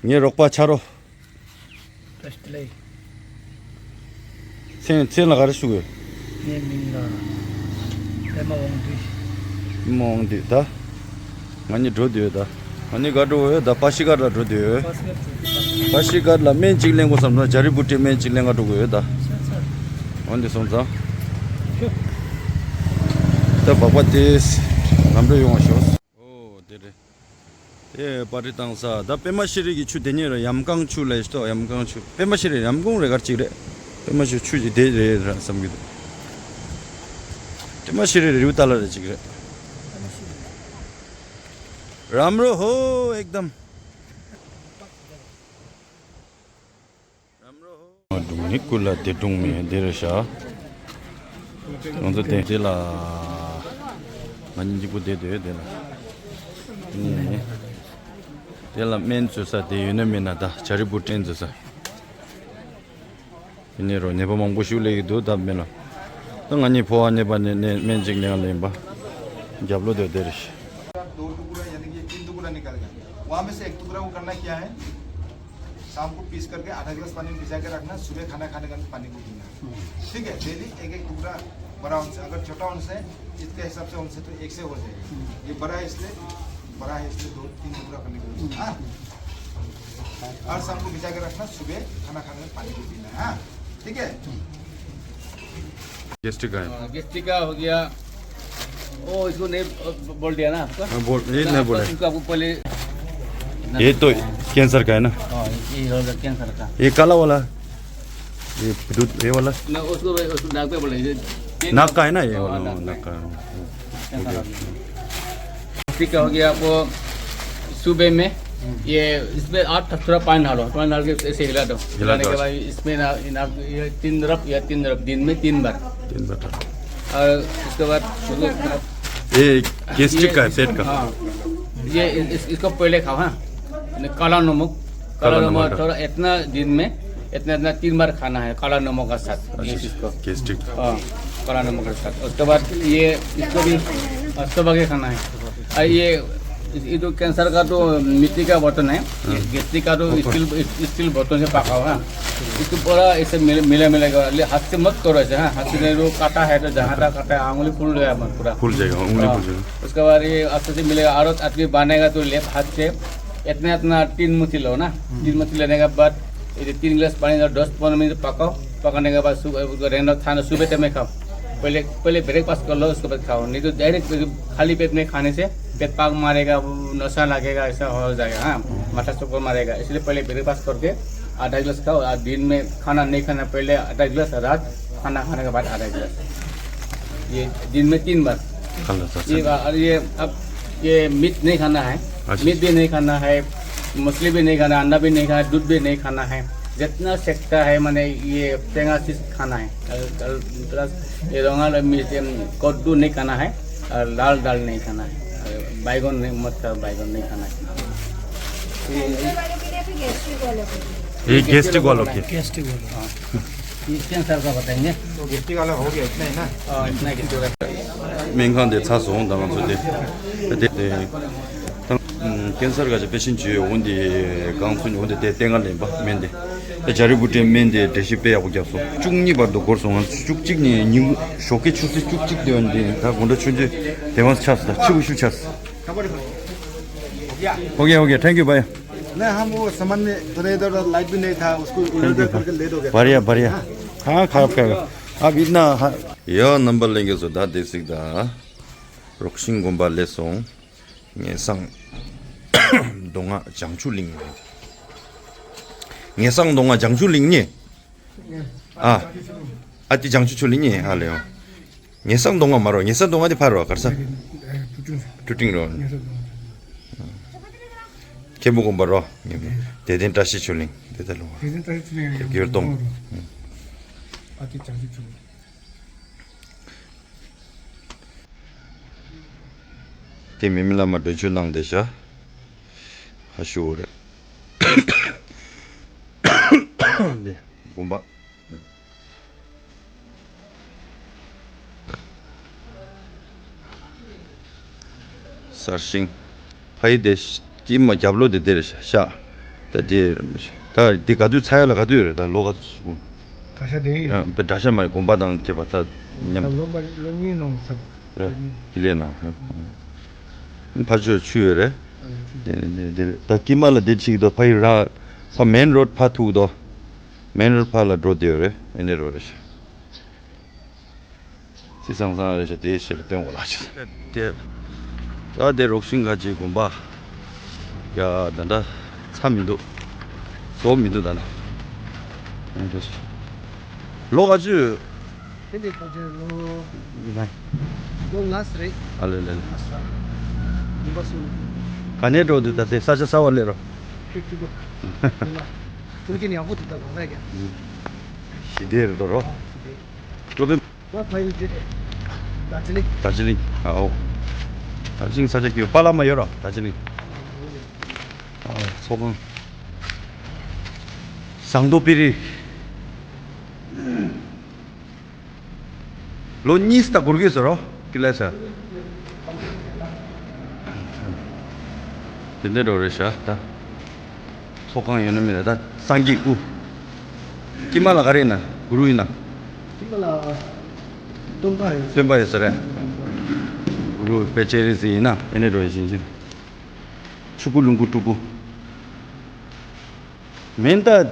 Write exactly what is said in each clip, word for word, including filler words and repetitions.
ངའི་རོགས་པ་ཆ་རོ། བཀྲ་ཤིས་བདེ་ལེགས། མཚན་མཚན་ལ་ག་རེ་ཞུ་དགོས། ངའི་མིང་ལ་པད་མ་དབང་འདུས། པད་མ་དབང་འདུས་ད། ང་གཉིས་འགྲོ་འདོད་ད། ང་གཉིས་ག་འགྲོ་འོས་ད། པ་ཤི་ཀར་ལ་འགྲོ་འདོད་ཡོད། པ་ཤི་ཀར་ལ་སྨན་གཅིག་ལེན་དགོས་བསམ་ན་ཇ་རི་བུ་ཏི་སྨན་གཅིག་ལེན་ག་འགྲོ་དགོས་ཡོད་ད། འོན་ཏེ་སོང་ཙང་། ད་སྦག་སྦག་དེ་ལམ་འགྲོ་ཡོང་བ་ཤོག་ཨོ་དེ་རེད། དེ་པར་རི་བཏང་ས་ད་པད་མ་ཤེས་རིག་གི་ཆུ་དེ་ཉིད་རེད། ཡམ་ཀང་ཆུ་ལས་ཤི་ཏོ་ཡམ་ཀང་ཆུ། པད་མ་ཤེས་རིག་ཡམ་ཀོང་རེ་གར་གཅིག་རེད། པད་མ་ཤེས་ཆུ་ཅིག་དེ་རེད་ར་བསམ་གི་འདུག་པད་མ་ཤེས་རིག་རིའུ་ཏཱ་ལ་རེ་གཅིག་རེད། རམ་རོ་ཧོ་ཨེག་དམ། སྒྲུང་ནི་ཀུ་ལ་དེ་སྒྲུང་མེད་དེ་རེད་ཤག་ང་ཚོ་དེ་དེ་ལ་ང་གཉིས་གཅིག་པུ་བསྡད་འདོད་དེ་ལ་ནི་དེ་ལ་སྨན་བཙོས་ས་དེ་ཡོད་ན་མེད་ན་ད་ཇ་རི་བུ་ཏི་སྨན་བཙོས་ས་དེ་ནས་རོ་ནད་པ་མང་པོ་ཞིག་སླེབས་ཀྱི་འདུག་ད་མེད་ལ་ད་ང་གཉིས་ཕོ་བ་ནད་པ་ནས་ནས་སྨན་གཅིག་ནས་ལེན་པ་རྒྱབ་ལོ་དེ་དེ་རེད་ཤག दो टुकड़ा यानी कि तीन टुकड़ा निकल गया। वहाँ में से एक टुकड़ा को करना क्या है? शाम को पीस करके आधा गिलास पानी में भिजा के रखना, सुबह खाना खाने के बाद पानी को पीना। ठीक है, डेली एक एक टुकड़ा बड़ा उनसे, अगर छोटा उनसे इसके हिसाब से उनसे तो एक से हो जाएगा। ये बड़ा है इसलिए बड़ा है, इसलिए दो तीन टुकड़ा करने को हाँ। और शाम को भिजा के रखना, सुबह खाना खाने में पानी को पीना है हाँ। ठीक है। गेस्ट्रिक का है। हाँ, गेस्ट्रिक का हो गया। ओ, इसको नहीं, अ, बोल दिया ना आपको? हाँ, बोल, ये ना, नहीं आपको, बोले। इसको आपको पहले ये तो कैंसर का है ना? हाँ, ये होगा कैंसर का। ये काला वाला, ये दूध, ये वाला? ना, उसको, उसको नाक पे बोले, ये नाक का है ना ये हाँ, वाला? नाक हाँ, पे। नाक का है। कैंसर का। ठीक हो गया आपको। सुबह में ये इसमें आप थोड़ा पानी डालो, पानी डाल के ऐसे हिला दो। हिला हिलाने दो। के बाद इसमें ना, ना, ये तीन तरफ या तीन तरफ दिन में तीन बार। तीन बार। और उसके बाद ये गैस्ट्रिक का है, पेट का। हाँ, ये इस, इसको पहले खाओ। हाँ, काला नमक, काला काला नमक नमक। थोड़ा इतना दिन में इतना इतना तीन बार खाना है काला नमक का साथ। ये अच्छा, इसको गैस्ट्रिक। हाँ, काला नमक के साथ। उसके बाद ये इसको भी सुबह के खाना है। और ये ये तो कैंसर का तो मिट्टी का बर्तन है। हाँ। गैस्ट्रिक का तो स्टील, स्टील बर्तन से पका हुआ है। इसको पूरा ऐसे मिला मिला मिला के हाथ से मत करो ऐसे। हाँ, हाथ से नहीं, वो काटा है तो जहाँ तक काटा है आंगली फूल गया मत पूरा। फूल जाएगा, उंगली हाँ। फूल जाएगा। उसके बाद ये अच्छे से मिलेगा और आदमी बनेगा तो लेफ्ट हाथ से इतना इतना तीन मुट्ठी लो ना। तीन मुट्ठी लेने के बाद ये तीन गिलास पानी दो, दस पन्द्रह मिनट पकाओ। पकाने के बाद सुबह उसको रहने दो, खाना सुबह टाइम में खाओ। पहले पहले ब्रेकफास्ट कर लो, उसके बाद खाओ, नहीं तो डायरेक्ट खाली पेट में खाने से पेट पाक मारेगा, वो नशा लगेगा, ऐसा हो जाएगा। हाँ, माथा चक्कर मारेगा, इसलिए पहले ब्रेकफास्ट करके आधा गिलास खाओ। और दिन में खाना नहीं खाना, पहले आधा गिलास, रात खाना खाने के बाद आधा गिलास। ये दिन में तीन बार। खाना था ये सर। और ये अब ये मीट नहीं खाना है। अच्छा। मीट भी नहीं खाना है, मछली भी नहीं खाना, अंडा भी नहीं खाना, दूध भी नहीं खाना है। जितना सकता है मैंने ये टेंगा चीज खाना है। प्लस ये रोंगाल मीट, कद्दू नहीं खाना है। और लाल दाल नहीं खाना है। और बैगन नहीं, मत खाओ, बैगन नहीं खाना है। ये ये गैस्ट्रिक वालों के। गैस्ट्रिक वालों के। हाँ। ये कैंसर का बताएंगे। तो गैस्ट्रिक वाला हो गया, इतना ही ना? हाँ, इतना ही गैस्ट्रिक वाला। སྨན་ཁང་དེ་ཚར་སོང་། ད་ང་ཚོ་དེ་དེ་དེ་ད་ཀན་སར་ག་ཅི་པེ་ཤེན་ཅིག་ཡོད། འོན་ཏེ་གང་ཚོད་ནི་འོན་ཏེ་དེ་ལྟས་ངན་ལེན་པ་སྨན་དེ་ད་ཇ་རི་བུ་ཏྲའི་སྨན་དེ་འགྲེལ་བཤད་དཔེ་ཡག་པོ་བརྒྱབ་སོང་། བཅུ་གཉིས་བར་དུ་འགོར་སོང་། ང་ཚོ་བཅུ་གཅིག་ནས་ཉིན་གུང་ཞོགས་ཀའི་ཆུ་ཚོད་བཅུ་གཅིག་དེ་འོན་ཏེ་ད་དགོང་དྲོ་ཆུ་ཚོད་དེ་བང་ཆགས་སོང་། ད་ཕྱི་པོ་ཤུགས་ཆགས་སོང་། ओके, ओके, थैंक यू भाई। नहीं, हम वो सामान में थोड़ा इधर उधर लाइट भी नहीं था, उसको उधर उधर करके लेट हो गया। बढ़िया, बढ़िया। हाँ, खराब, खराब। अब इतना, हाँ। ཡ་རྣམ་པ་ལྷན་རྒྱས་ཚོ། ད་དེ་ཚིག་ད་རོགས་ཤིང་དགོན་པ་སླེབས་སོང་། ངེ་སང་མདོ་སྔགས་བྱང་ཆུབ་གླིང་། ངེ་སང་མདོ་སྔགས་བྱང་ཆུབ་གླིང་ནི། ཨ། ཨ་ཏི་བྱང་ཆུབ་ཆོས་གླིང་ནི་ཨ་ལེ་ཡོ། ངེ་སང་མདོ་སྔགས་མ་རོ། ངེ་སང་མདོ་སྔགས་དེ་ཕར་རོ། གར་ས། ཨ་ཏི་བྲུ་ཏིང་རོ། ངེ་སང་མདོ་སྔགས། མཁན་པོ་དགོན་པ་རོ། དད་ལྡན་བཀྲ་ཤིས་ཆོས་གླིང་དེ་ད་ལུང་བ། དད་ལྡན་བཀྲ་ཤིས་ཆོས་གླིང་དགེ་ལྡན་ཨ་ཏི་བྱང་ཆུབ་ཆོས་གླིང་། དེ་མི་མི་བླ་མ་འདྲེན་བྱོན་གནང་བསྡད་ཤག་ཧ་ཤུ་རེད། དེ་དགོན་པ། གསར་ཤིང་། ཕ་ཡི་དེ་ཅི་མ་རྒྱབ་ལོགས་དེ་དེ་རེད་ཤག་ད་དེ་ད་དེ་ག་དུས་ཚར་ཡ་ལ་ག་དུས་རེད། ད་ལོ་ག་ཚོད་སོང་། ད་ཤ་དེ་ཡིན། ཡང་པའི་དགྲ་ཤ་མ་ཡི་དགོན་པ་དང་བཅས་པ་ད་མཉམ། ད་ལོ་མ་ལོ་གཉིས་ནང་ཚར། རེད། དེ་ལས་ན་ཕ་ཆོས་ཆུ་ཡོད་རེད། དེ་དེ་དེ་ད་ཀི་མ་ལ་དེ་ཆིག་དོ་ཕ་ཡི་ར་ཕ་མེན་རོད་ཕ་ཐུག་དོ། མེན་རོད་ཕ་ལ་འགྲོ་དེ་ཡོད་རེད། ཨེ་ནེ་རོ་རེད་ཤག་སི་སང་སང་རེད་ཤག་དེའི་ཕྱིར་སྟོན་གོ་ལགས་ཤག་དེ་ད་དེ་རོགས་ཤིང་ག་ཅིག་དགོན་པ་ཡ་ད་ད་ཚ་མི་འདུག་བཟོ་མི་འདུག་ད་ན། ལོ་ག་ཅུ། དེ་འདྲའི་ཁ་ཆེ་ལོ་ལོ་ལྔ་ཙམ་རེད། ཨ་ལེ་ལེ་ལེ། ཨ་ས་ཡིན་པ་སུ། ག་ནས་འགྲོ་འདུག་ད་དེ་ས་ཆ་གསར་བ་སླེབས་རོ། ཁྱོད་ཁྱོད་ཁྱོད་ཁྱོད་ཀྱི་ཡག་པོ་འདུག་ད་ག་ལ་ཡ། ཞི་བདེ་རེད་དོ་རོ། སློབ་དཔོན། ང་ཕ་ཡུལ་དེ་རེད། རྡོ་རྗེ་གླིང་། རྡོ་རྗེ་གླིང་། ཨའོ། རྡོ་རྗེ་གླིང་ས་ཆ་གི་པཱ་ལགས་མ་ཡོད་རོ་རྡོ་རྗེ་གླིང་། ཨའོ་ཚོགས་ཁང་། ཟངས་མདོག་དཔལ་རི། ལོ་གཉིས་ད་འགོར་གྱི་ཟེར་རོ། ཀི་ལ་ས། དེ་འདྲ་འགྲོ་རེད་ཤག་ད། ཚོགས་ཁང་ཡོད་ན་མེད་ན་ད་སངས་རྒྱས་སྐུ། དཀྱིལ་མ་ལ་ག་རེ་ཡིན་ན་གུ་རུ་ཡིན་ན། དཀྱིལ་མ་ལ་སྟོན་པ་ཡོད། སྟོན་པ་ཡོད་ས་རེད། གུ་རུ་དཔེ་ཆ་རེ་ཟིག་ཡིན་ན་ཨེ་ནེ་འགྲོ་ཡི་ཞིང་ཆེན། ཆུ་སྐུ་ལུང་སྐུ་སྤྲུལ་སྐུ། མེན་ད།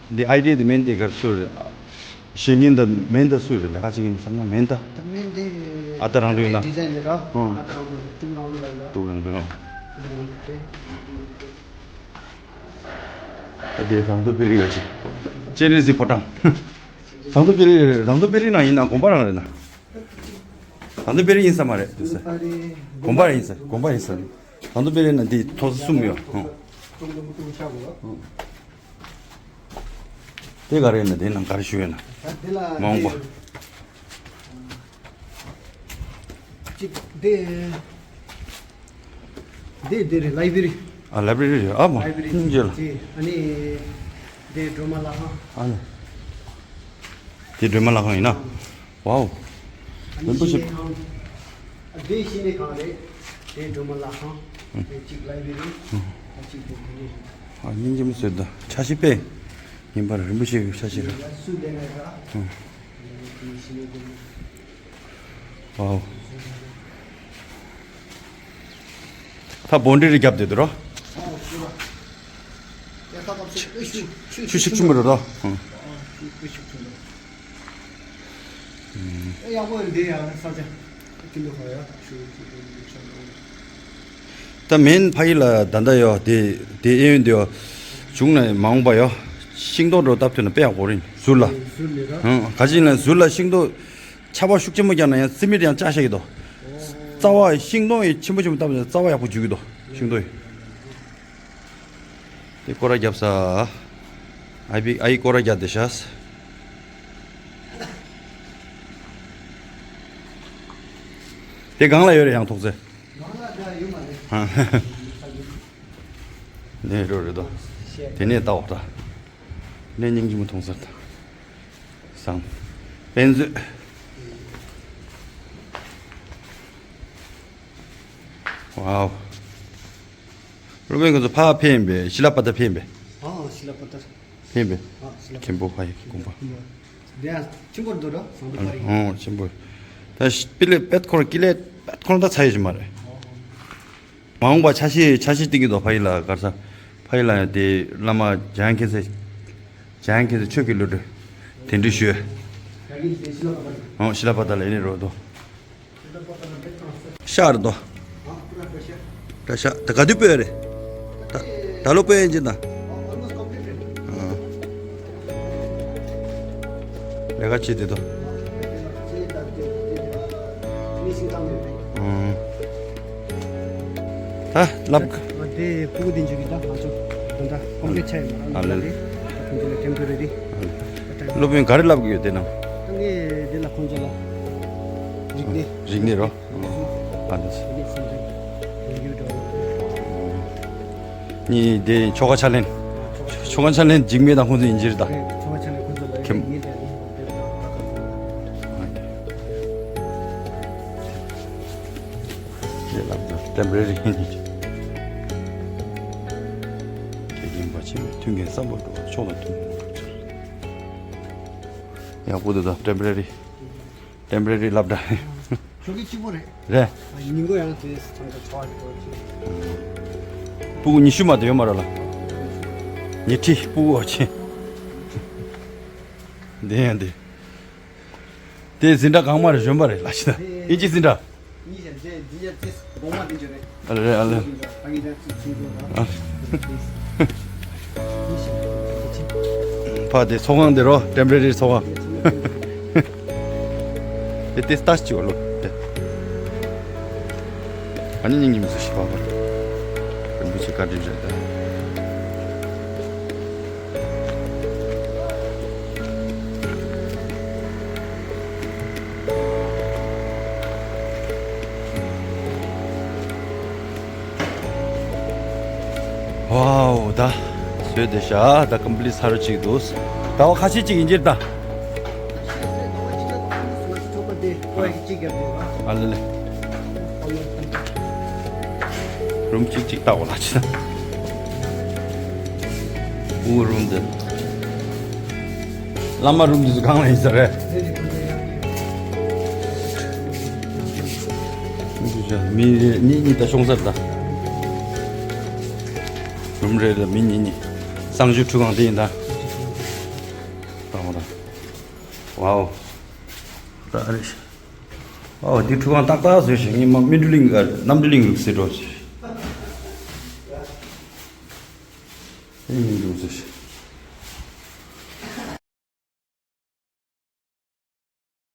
འདི་ཨའི་ཌི་ཡ་འདི་མེན་འདི་གར་སུ་རེད། བཤད་མཁན་ད་མེན་ད་སུ་རེད་ལས་ཀ་བྱེད་མཁན་བསམ་ན་མེན་ད། ད་མེན་འདི་ཨ་ད་རང་རེད་ན། ཌི་ཛའིན་ལས་ཀ་ཨང་ཨ་ད་རང་རེད་ཏུ་རང་རེད་ལ། ཏུ་རང་རེད་ཨང་། ད་དེ་ཟངས་མདོག་དཔལ་རི་ཡོད་ཅིག་ཅེ་རི་སི་ཕོ་བྲང་། ཟངས་མདོག་དཔལ་རི་ཟངས་མདོག་དཔལ་རི་ནང་ཡིན་ན་དགོན་པ་རང་རེད་ན། ཟངས་མདོག་དཔལ་རི་ཡིན་ས་མ་རེད་དུས་ས། དགོན་པ་རེད་ཡིན་ས་དགོན་པ་ཡིན་ས། ཟངས་མདོག་དཔལ་རི་ན་འདི་ཐོག་ས་གསུམ་ཡོད་ཧང་། དེ་ག་རེ་ཡིན་ན་དེ་ནང་ག་རེ་ཞུ་ཡོད་ན། མ་འོངས་པ། གཅིག་དེ། དེ་དེ་རེད་ལའི་བྷི་རི། ཨ་ལའི་བྷི་རི་རེད་ཨ་མ། ལའི་བྷི་རི་སྙིང་རྗེ་ལ། དེ་ཨ་ནི། དེ་སྒྲོལ་མ་ལྷ་ཁང་། ཨ་ནི། དེ་སྒྲོལ་མ་ལྷ་ཁང་ཡིན་ན། ཝའོ། རིན་པོ་ཆེ། ཨ་ནི་ཤིང་ནས་ཁང་། ཨ་དེ་ཤིང་ནས་ཁང་རེད། དེ་སྒྲོལ་མ་ལྷ་ཁང་། དེ་གཅིག་ལའི་བྷི་རི། ཨ་གཅིག་དེ་དེ་ནས། ཨ་སྙིང་རྗེ་མོ་བཟོས་འདུག་ཆ་ཤས་དཔེ། ངན་པར་རིན་པོ་ཆེ་གི་ཆ་ཤས་རེད། སུ་ལས་ན་ར། ཨ། དེ་ཤིང་ནས་དེ་ནས། ཝའོ། ད་སྦོ་ཌི་རི་རྒྱབ་བསྡད་འདུག་རོ། ཆུ་ཤུགས་ཆུང་མི་རོ་རོ། ད་མེན་ཕ་ཡི་ལ་ད་ལྟ་ཡོ་དེ་དེ་ཨེ་ཡོན་དེ་ཡོ་བྱུང་ན་མ་འོངས་པ་ཡོ་ཤིང་ཏོག་འགྲོ་སྟབས་ཐོན་ན་དཔེ་ཡག་པོ་རེད་ཟུར་ལ། ག་ཅིག་ན་ཟུར་ལ་ཤིང་ཏོག་ཆར་པ་ཤུགས་ཆེན་པོ་བརྒྱབ་ན་ཡང་རྩི་མེད་ཡང་བཅག་ཤེས་ཀྱི་འདུག་རྩ་བ་ཤིང་སྡོང་ཡི་ཆེན་པོ་ཆེན་པོ་བཏབ་ནས་རྩ་བ་ཡག་པོ་འཇུ་གི་འདུག་ཤིང་སྡོང་ཡི། དེ་སྐོར་ར་བརྒྱབ་ས། ཨའི་བི་ཨའི་སྐོར་ར་བརྒྱབ་བསྡད་ཤག་དེ་སྒང་ལ་ཡོད་རེད་ཡང་ཐོག་རྩེ། སྒང་ལ་ཡོད་མ་རེད། ནས་རོ་རེད་དོ། དེ་ནས་ལྟ་འོག་ད། ནས་སྙིང་རྗེ་མོ་མཐོང་ས་ད། བཟང་། དཔེ་མཛོད། ཝའོ། སློབ་དཔོན་ཁོ་ཚོ་ཕར་ཕེབས་ཡིན་པས་ཤི་ལ་པ་ཏར་ཕེབས་ཡིན་པས། ཨ་ཤི་ལ་པ་ཏར། ཕེབས་པས། ཨ་ཤི་ལ་པ་ཏར། མཁན་པོ་ཕ་ཡི་དགོན་པ། དེ་ཡང་ཆེན་པོ་འདུག་ར་ཟངས་མདོག་དཔལ་རི། ཨོ་ཆེན་པོ། ད་ཤི་པི་ལེ་པད་ཁོར་ཀི་ལེ་པད་ཁོར་ད་ཚ་ཡོད་ཀྱི་མ་རེད། མ་འོངས་པ་ཆ་ཤས་ཆ་ཤས་སྟེང་གི་དོ་ཕ་ཡི་ལ་གར་ས་ཕ་ཡི་ལ་ཡང་དེ་བླ་མ་འཇམ་དབྱངས་མཁྱེན་བརྩེ། འཇམ་དབྱངས་མཁྱེན་བརྩེ་ཆོས་ཀྱི་བློ་གྲོས། དེ་འདྲ་ཞུས། ཨོ་ཤི་ལ་པ་ཏར་ལ་ཡིན་ནི་རོ་དོ། ཤར་དོ། བཀྲ་ཤག་ད་ག་དུས་སྤོས་རེད། ད་ད་ལོ་སྤོས་ཡིན་ཅི་ད། ལས་ཀ་བྱེད་དེ་དོ། ད་ལབ། དེ་ཕྲུ་གུ་དེ་འཇུག་གི་ད་ང་ཚོ་ད་ལྟ་ཀོང་ཀྲེ་ཆ་ཡོད་མ་ར་ཨ་ལེ་ལེ། ཁོང་ཚོ་ལ་ཊེམ་པོ་རེ་རི། སློབ་དཔོན་ག་རེ་ལབ་གི་ཡོད་དེ་ན། ད་ངས་དེ་ལ་ཁོང་ཚོ་ལ་རིག་གནས། རིག་གནས་རོ། ཨ་ནི། ཉི་དེ་ཆོ་ག་ཆ་ལེན། ཆོ་ག་ཆ་ལེན་འཇིགས་མེད་དང་ཁོང་ཚོ་ཡིན་གྱི་རེད་ད། ཆོ་ག་ཆ་ལེན་ཁོང་ཚོ་ལ་ཁྱིམ། ཉི་དེ་ལ་དེ་ལ་ཊེམ་པོ་རེ་རི་ཡིན་གྱི། དེ་ཡིན་པ་ ཆེན་མོའི་མཐུན་རྐྱེན་བསམ་པ་འགྲོ་བ་ཕྱོགས་ལ་མཐུན། ཡག་པོ་འདུག་ད་ཊེམ་པོ་ར་རི། ཊེམ་པོ་ར་རི་སློབ་གྲྭ་ཞོགས་ཀས་གཅིག་པོ་རེད། རེད། ཉིན་གུང་ཡང་དེ་ཚང་གི་ཚོགས་པ་ཞིག་ཡོད་ཅིག་སྤུ་གུ་ཉི་ཤུ་མ་གཏོགས་ཡོད་མ་རེད་ལ། ཉི་ཁྲི་སྤུ་གུ་ཡོད་ཅིག་འདི་ཡང་འདི། དེ་འཛིན་གྲྭ་གང་མ་རེད། གཞོན་པ་རེད་ལ་ཤི་ན། དབྱིན་ཇི་འཛིན་གྲྭ། ཨ་ལེ་ཨ་ལེ། ཕ་དེ་ཚོགས་ཁང་དེ་རོ། ཊེམ་པོ་ར་རི་ཚོགས་ཁང་། དེ་དེ་ལྟ་ཅི་བ་ལོ། དེ་ཨ་ནི་སྙིང་རྗེ་མི་བཟོད་ཤི་བ་བར། རིན་པོ་ཆེ་བཀའ་དྲིན་རེད་ད། ཝའོ། ད་བཟོས་བསྡད་ཤག་ད་ཀམ་པི་ལིཊ་ཚར་ཅིག་འདུག་ཟླ་བ་ཁ་ཤས་ཅིག་ཡིན་གྱི་རེད་ད། ཨ་ལེ་ལེ། རུམ་གཅིག་གཅིག་ལྟ་བ་ལ་ཅི། ཨུ་རུམ་འདི། བླ་མ་རུམ་འདི་ཚོ་གང་ལ་ཡིན་ས་རེད། མི་རེ་གཉིས་གཉིས་ད་ཤོང་ས་རེད་ད། རུམ་རེ་ལ་མི་གཉིས་གཉིས། གསང་སྤྱོད་ཁྲུས་ཁང་དེ་ཡིན་ད། ད་མོ་ད། ཝའོ། ད་རེད། ཨོ། འདི་ཁྲུས་ཁང་ཏག་ཏག་བཟོས་ཤིང་ངས་མ་སྨིན་གྲོལ་གླིང་ག་རྣམ་གྲོལ་གླིང་ལུགས་སྲོལ་འགྲོ་ཞིག་སྨིན་གྲོལ་བཟོས་ཤིང་